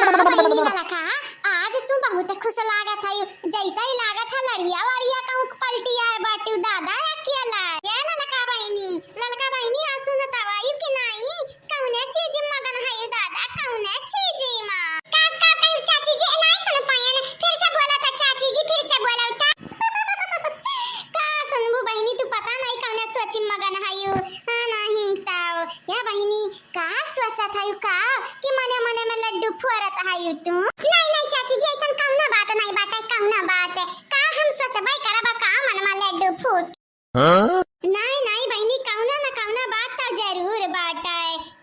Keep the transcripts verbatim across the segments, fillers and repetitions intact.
हाँ बहिनी ललका, आज तू बहुत खुश लागत है, जैसे ही लागत है लड़िया वड़िया कहूँ पलटी आए बाटू दादा अकेला। ये ललका बहिनी, ललका बहिनी, आज सुनत आयु कि नाई? कौने चीज मगन है दादा, कौने चीज मा? का, का कही चाची जी, नाई सुन पायन, फिर से बोला था चाची जी, फिर से बोला था। का सुनबू बहिनी, तू पता नहीं कौने सोच मगन है यू। हाँ, नहीं तो, या बहिनी, का सोचत हयू का कि मने मने में लड्डू फोड़त हयू तू? नहीं, नहीं चाची जी, ऐसन कौनो बात नहीं बाटे, कौनो बात। का हम सोचबे करब का मन में लड्डू फूट? हाँ? नहीं, नहीं बहिनी, कौनो न कौनो बात तो जरूर बाटे।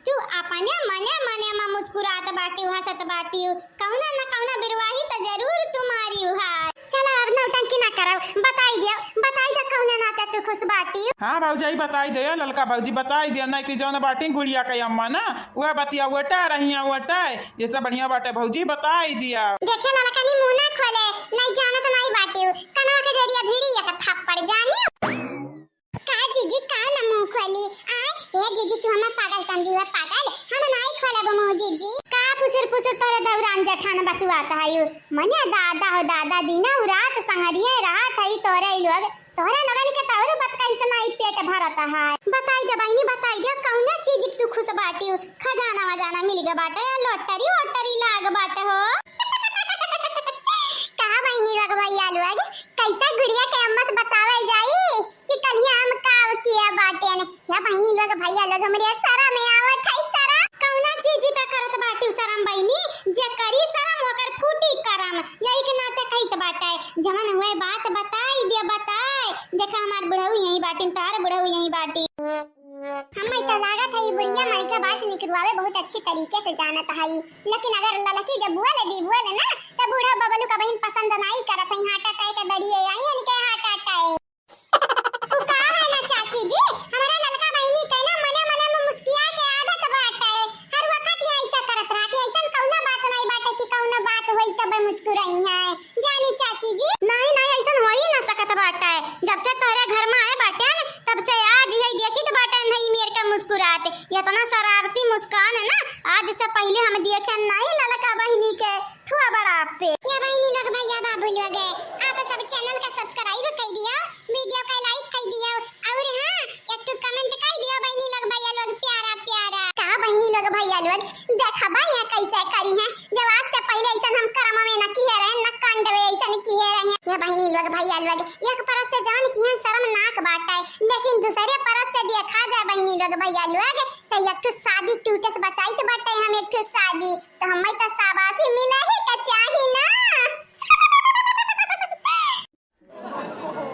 तू अपने मने मने में मुस्कुरात बाटिउ, हंसत बाटिउ, कौनो न कौनो बिरवाही तो जरूर तुम्हारी है। चला, अब नौटंकी ना करब, बताई दिया, बताई दिया कौने नाते तू खुश बाटी। हाँ भौजाई, बताई दे, ललका भौजी, बताई दिया, नहीं ती जौन बाटी गुड़िया के अम्मा ना, वह बतिया वटा रही हैं, वटा। ये सब बढ़िया बाटे भौजी, बताई दिया। देखे ललकनी मुंह ना खोले, नहीं जानत नहीं बाटी, कनवा के जरिया भिड़ी एक थप्पड़ जानी। का जीजी, का न मुंह खोली? आय, ए जीजी, तू हमें पागल समझी हुआ, पागल? हम नाई खोलब मुंह जीजी। का फुसुर फुसुर तोरे दौरान जेठान बतुआत हयू? मने दादा हो दादा, दिना उ रात संहरिये रहत हई तोरे लोग। तोरे लोगन के तोरे बात कैसे नाई पेट भरत है? बताई जा बहिनी, बताई जा, कौने चीज तू खुश बाटिउ? खजाना वजाना मिल गए बाटे, लॉटरी वॉटरी लाग बाटे हो। कहा बहिनी लोग भैया लोग, कैसा गुड़िया के अम्मा से बतावे जाई कि कलिया हम का किया बाटेन। या बहिनी लोग, भैया लोग, हमरे शरम में आवत है, शरम। कौना चीज पे करत बाटू शरम बहिनी? जे करी शरम ओकर फूटी करम। यही के नाते कहित बाटे, जवन हुए बात बताई दे, बताए। देखा हमार बुढ़ऊ यही बाटिन, तार बुढ़ऊ यही बाटी। हमें तो लागत है, ई बुढ़िया माई का बात निकलवावे बहुत अच्छी तरीके से जानत हई, लेकिन अगर ललकी जब बोल दी बोल ना, तो बूढ़ा बबलू का बहिन पसंद नाई करत है। हार्ट अटैक दरिए आई इनके हार्ट अटैक। उ का है ना चाची जी, हमारा ललका बहिनी के ना मने मने में मुस्किया के आदत बाटे, हर वक्त ये ऐसा करत रहती है। ऐसन कौनो बात नहीं बाटे कि कौनो बात होई तब मुस्कुराई है। जानी चाची जी। नहीं, नहीं, ऐसन हो ही ना सकत बाटे। जब से तोहरे घर में आए बाटे न, तब से आज यही देखित बाटे नहीं मेर के मुस्कुरात। इतना शरारती मुस्कान ना आज से पहले हम देखे नहीं ललका बहिनी के। थुआ बड़ा पे। या बहिनी लोग, भैया बाबू लोग, आप सब channel का subscribe कर दियो, video का like कर दियो, और हाँ, एक ठो comment कर दियो बहिनी लोग, भैया लोग, प्यारा प्यारा। का बहिनी लोग, भैया लोग, देखबा या कैसे करी है, जब आज से पहले ऐसन हम करम में न किहे रहे, न कांड में ऐसन किहे रहे। या बहिनी लोग, भैया लोग, एक परस से जवन किहे शर्मनाक बाटे, लेकिन दूसरे परस से देखा जाए बहिनी लोग, भैया लोग, तो एक ठो शादी टूटे से बचाइत बाटे हम एक ठो शादी, तो हमें तो शाबाशी मिला ही का चाही ना।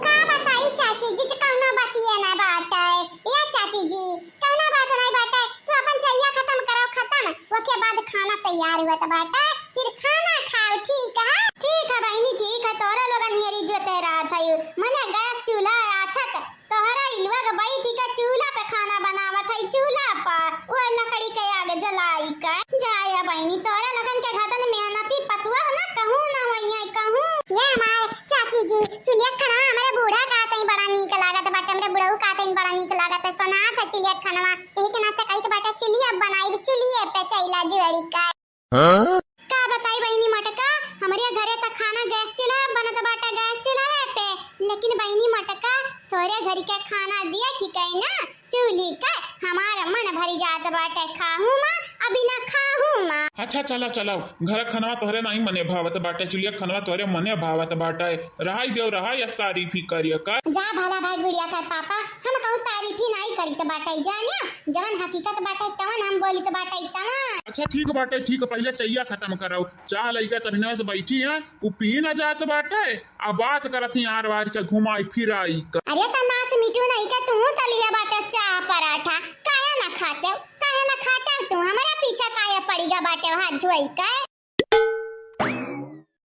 का बताई चाची जी, कौनो बतिये ना बाटे। या चाची जी, कौनो बात नहीं बाटे, तू अपन चैया खत्म करो, खत्म, ओके बाद खाना तैयार हुआ तो बाटे, फिर खाना खाओ, ठीक है? ठीक है बहिनी, ठीक है, तोरा लोगन मेरी जोते रहत है, मने गैस चूल्हा आछत तोहरा इलवा के बैठी के चूल्हा पे खाना बनावत है, चूल्हा पर, वो लकड़ी के आग जलाई के। जाया बहिनी, तोहरा लोगन के घतन मेहनती पतुआ ना कहूँ ना होइया कहूँ। ये हमार चाची जी, चुलिया खाना हमरे बूढ़ा का तई बड़ा नीक लागत बाटे, हमरे बुढ़ऊ का तई बड़ा नीक लागत है, सोनात है चुलिया खानवा, यही के नाते कहित बाटे चुलिया बनाई, चुलिए पे चैला जुआरी का। हाँ? का बताई बहिनी मोटका, हमरे घरे त खाना गैस चूल्हा बनत बाटे, गैस चूल्हा पे। लेकिन बहिनी मोटका, तोरे घर के खाना दिया खिकाई ना, चूल्ही का हमार मन भरी जात बाटे, खाहू मा, अभी ना खाहू मा। अच्छा, चला, चला, घर खनवा तोहरे नहीं मने भावत बाटे, चुलिया खनवा तोहरे मने भावत बाटे, रहाई देव, रहाई, यस तारीफ ही करिया का। जा भला भाई गुड़िया का पापा, हम कहूँ तारीफ ही नहीं करित बाटे, जानिया। जवन हकीकत बाटे, तवन हम बोलित बाटे, तवन। अच्छा, ठीक बाटे, ठीक, पहिले चैया खत्म करौ। चाह लइका तभिनवा से बैठी हैं, उ पी न जात बाटे, आ बात करत ही आर वार के घुमाई फिराई का। अरे त नास मिटू नहीं का, तू त लिया बाटे चाह पराठा, काहे न खाते, काहे न खाते तू? हमरा पीछे काहे पड़ी गा बाटे हाथ धोई के?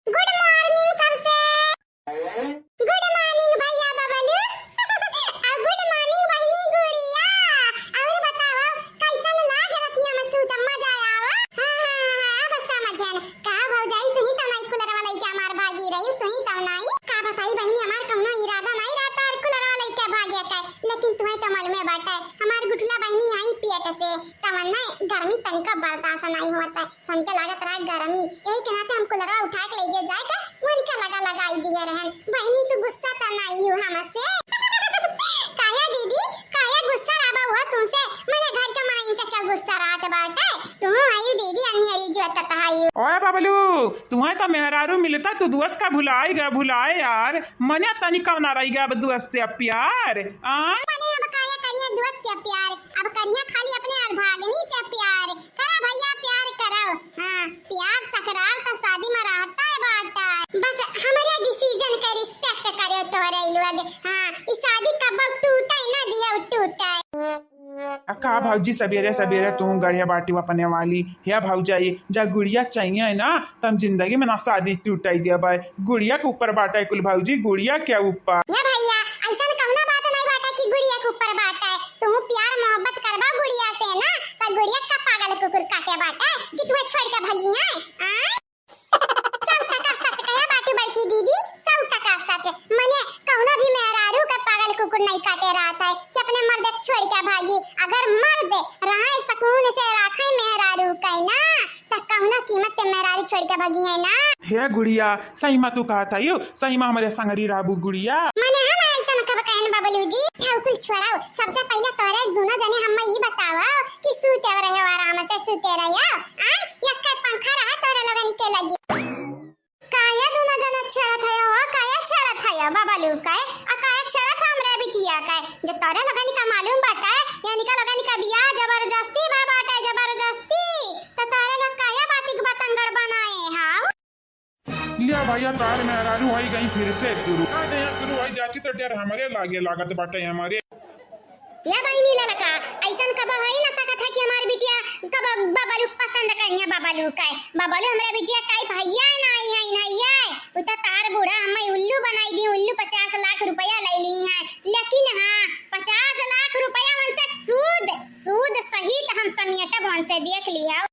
Good morning सबसे। Good morning भैया बबलू। आ good morning बहिनी गुड़िया। और बताओ, कैसन लाग रतिया में सूत, मजा आवा? हाँ, हाँ, हाँ, हाँ, अब समझन। का भौजाई, तू ही तो नाई कूलर वाला के हमार भागी रही, तू ही तो नाई। का बताई बहिनी, हमार कौनो इरादा नाई रहता और कूलर वाला के भागे के, लेकिन तुम्हें तो मालूम है बाटे, हमार गुठला बहिनी आई पेट से, तवन में गर्मी तनिका बर्दाश्त त नाई होत है, तो उनके लागत रहा गर्मी, यही के नाते हम कूलरवा उठा के ले जाए का, वो उनके लगा लगाई दिए रहन। बहिनी, तू गुस्सा त नाई हो हमसे? काया दीदी, काया गुस्सा रहा हुआ तुमसे? मने घर के माइन से क्या गुस्सा रहत बाटे? तू आयु दीदी, अन्हेरी जोतत आयु। ओए बबलू, तुम्हें तो मेहरारू मिलता, तू दुअस का भुलाए गया, भुलाए यार। मने तनी कम ना रह गया अब दुअस से प्यार, आय? मने अब काया करिए दुअस से प्यार, अब करिए खाली अपने अर्धांगिनी से प्यार। करा भैया, प्यार करो। हाँ, प्यार तकरार तो शादी में रहता है बाटा। बस हमारे decision के respect करे तोहरे लोग। हाँ, ई शादी कब टूटे ना दिया, टूटे। आ का भौजी, सबेरे सबेरे तू गढ़िया बाटी अपने वाली। हे भौजाई, जा गुड़िया चाहिए ना, त हम जिंदगी में ना शादी टूटे देबै। गुड़िया के ऊपर बाटे कुल भौजी, गुड़िया के ऊपर। या भैया, ऐसन कौनो बात नहीं बाटे कि गुड़िया के ऊपर बाटे। तू प्यार मोहब्बत करबा गुड़िया से ना, त गुड़िया का पागल कुकुर काटे बाटे कि तुम्हें छोड़ के भगी है? आ? सौ टका सच कहे बाटू बड़की दीदी, सौ टका सच। मने कौनो भी मेहरारू का पागल कुकुर नहीं काटे रहत है कि अपने मर्द के छोड़ के भागी। अगर मर्द रहे सुकून से राखे मेहरारू के ना, त कौनो कीमत पे मेहरारू छोड़ के भागी है ना। हे गुड़िया, सही मा तू कहत हयू, सही मा हमरे संगरी रहबू गुड़िया। मने हम ऐसन कब कहन बबलू जी, छौकुल छोड़ाओ। सबसे पहले तोरे दोनों जने हम्मे ई बताओ कि सूते रहे हो, आराम से सूते रहे हो, आ? यक्के पंखा रहा तोरे लोगन के लगी। काया दोनों जने छेड़त है हो, काया छेड़त है हो बबलू के, आ काया छेड़त है हमरे बिटिया के? जे तोरे लोगन का मालूम बाटे, यानी का लोगन का बियाह जबरदस्ती बा बाटे, जबरदस्ती, त तोरे लोग काया बाती के बतंगड़ बनाए हो? लिया भैया, तार मेहरारू होई गई फिर से शुरू। आज यहाँ शुरू होई जाती तो डर हमरे लागे लागत बाटे हमरे। या बहिनी ललका, ऐसन कब होई ना सकत है कि हमार बिटिया कब बबलू पसंद करिया बबलू के। बबलू हमरे बिटिया टाइप हइया नाई है, नहीं है। उ तो तार बूढ़ा हमें उल्लू बनाई दी, उल्लू पचास लाख रुपया ले ली है। लेकिन हाँ, पचास लाख रुपया उनसे सूद, सूद सहित हम समेटब उनसे, देख लिया।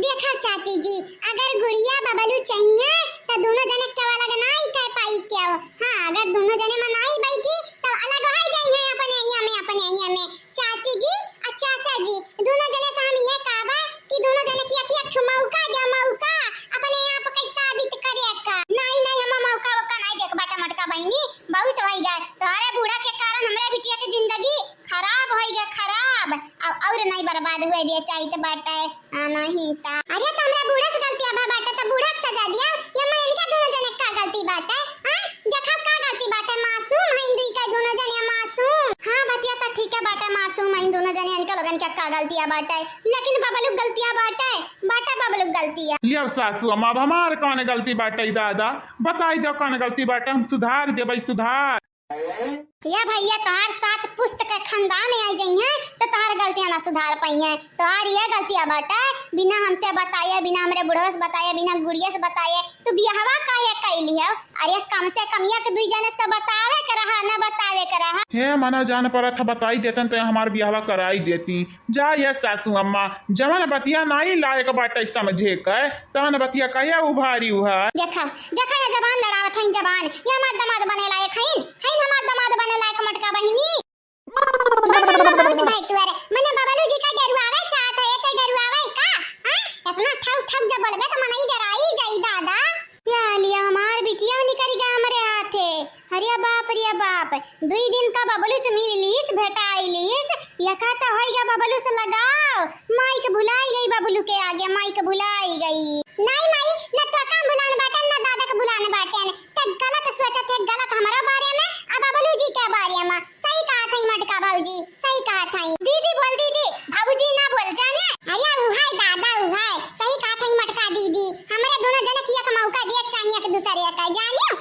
देखा चाची जी, अगर गुड़िया बबलू चाहिए, त दोनों जने के अलग नाई कह पाई क्या हो? हाँ, अगर दोनों जने में नाई बैठी, तब अलग हो जाई है अपने अइया में, अपने अइया में। चाची जी और चाचा जी, दोनों जने से हम ये कहबा कि दोनों जने की एक, एक ठो मौका दे, मौका अपने आप के साबित करे का। नाई, नाई, हम मौका, मौका नाई देख बाटा मोटका बहिनी, बहुत होई गए। तोहरे बूढ़ा के कारण हमरे बिटिया के जिंदगी खराब होई गए, खराब। अब और नहीं बर्बाद हुए दिया चाहित बाटे, आ, नहीं ता। अरे, तो हमरा बूढ़ा से गलतिया बा बाटे, तो बूढ़ा के सजा दिया। ये मैं इनका दोनों जने का गलती बाटे, हाँ? देखा का गलती बाटे, मासूम है दुई का दोनों जने, मासूम। हाँ, बतिया तो ठीक है बाटे, मासूम है दोनों जने, इनका लोगन के का गलतिया बाटे, लेकिन बबलू गलतिया बाटे, बाटे बबलू गलतिया। लिया सासू अम्मा, अब हमार कौन गलती बाटे दादा? बताई दो कौन गलती बाटे, हम सुधार देबै, सुधार। या भैया, तोहार सात पुस्त के खानदान आई जइहें, तो तोहार गलतियां ना सुधार पइहें। तोहार ये गलतियां बाटे, बिना हमसे बताए, बिना हमरे बुढ़वे से बताए, बिना गुड़िया से बताए, तू बियाहवा काहे कइली हो? अरे, कम से कम एक दुई जने से बतावे के रहा, ना बतावे के रहा। हे मना जान परत ह, बताई देतन तो हमार बियाहवा कराई देती। जा ये सासू अम्मा, जवन बतिया नाई लायक बाटे समझे के, तवन बतिया कहिया उभारी उहा। देखा, देखा ये जबान लड़ावत हईन जबान, ये हमार दमाद बने लायक हईन, हईन हमार दमाद बने लायक मटका बहिनी। बस अम्मा बहुत भाई तुअर, मने बबलू जी का डरुआवे चाहत है, एकर डरुआवे का? हाँ? इतना ठग ठग जब बोलबे तो मनई डराई जाई दादा। या लिया हमार बिटिया निकल गया हमरे हाथे। अरे बाप रे बाप, दुई दिन का बबलू से मिल लीस, भेटाई लीस, यका तो होई गया बबलू से लगाव। माई के भुलाई गई बबलू के आगे, माई के भुलाई गई। नहीं माई, न तो का भुलान बाटन, न दादा के भुलान बाटन। ते गलत सोचत है, गलत हमारा बारे में, अब बबलू जी के बारे में। सही कहा थई मटका भौजी, सही कहा थई। दीदी बोल दीदी, भौजी ना बोल जाने। अरे उ है दादा, उ है। सही कहा थई मटका दीदी। हमरे दोनों जने की एक मौका दिए चाहिए एक दूसरे का, जानियो?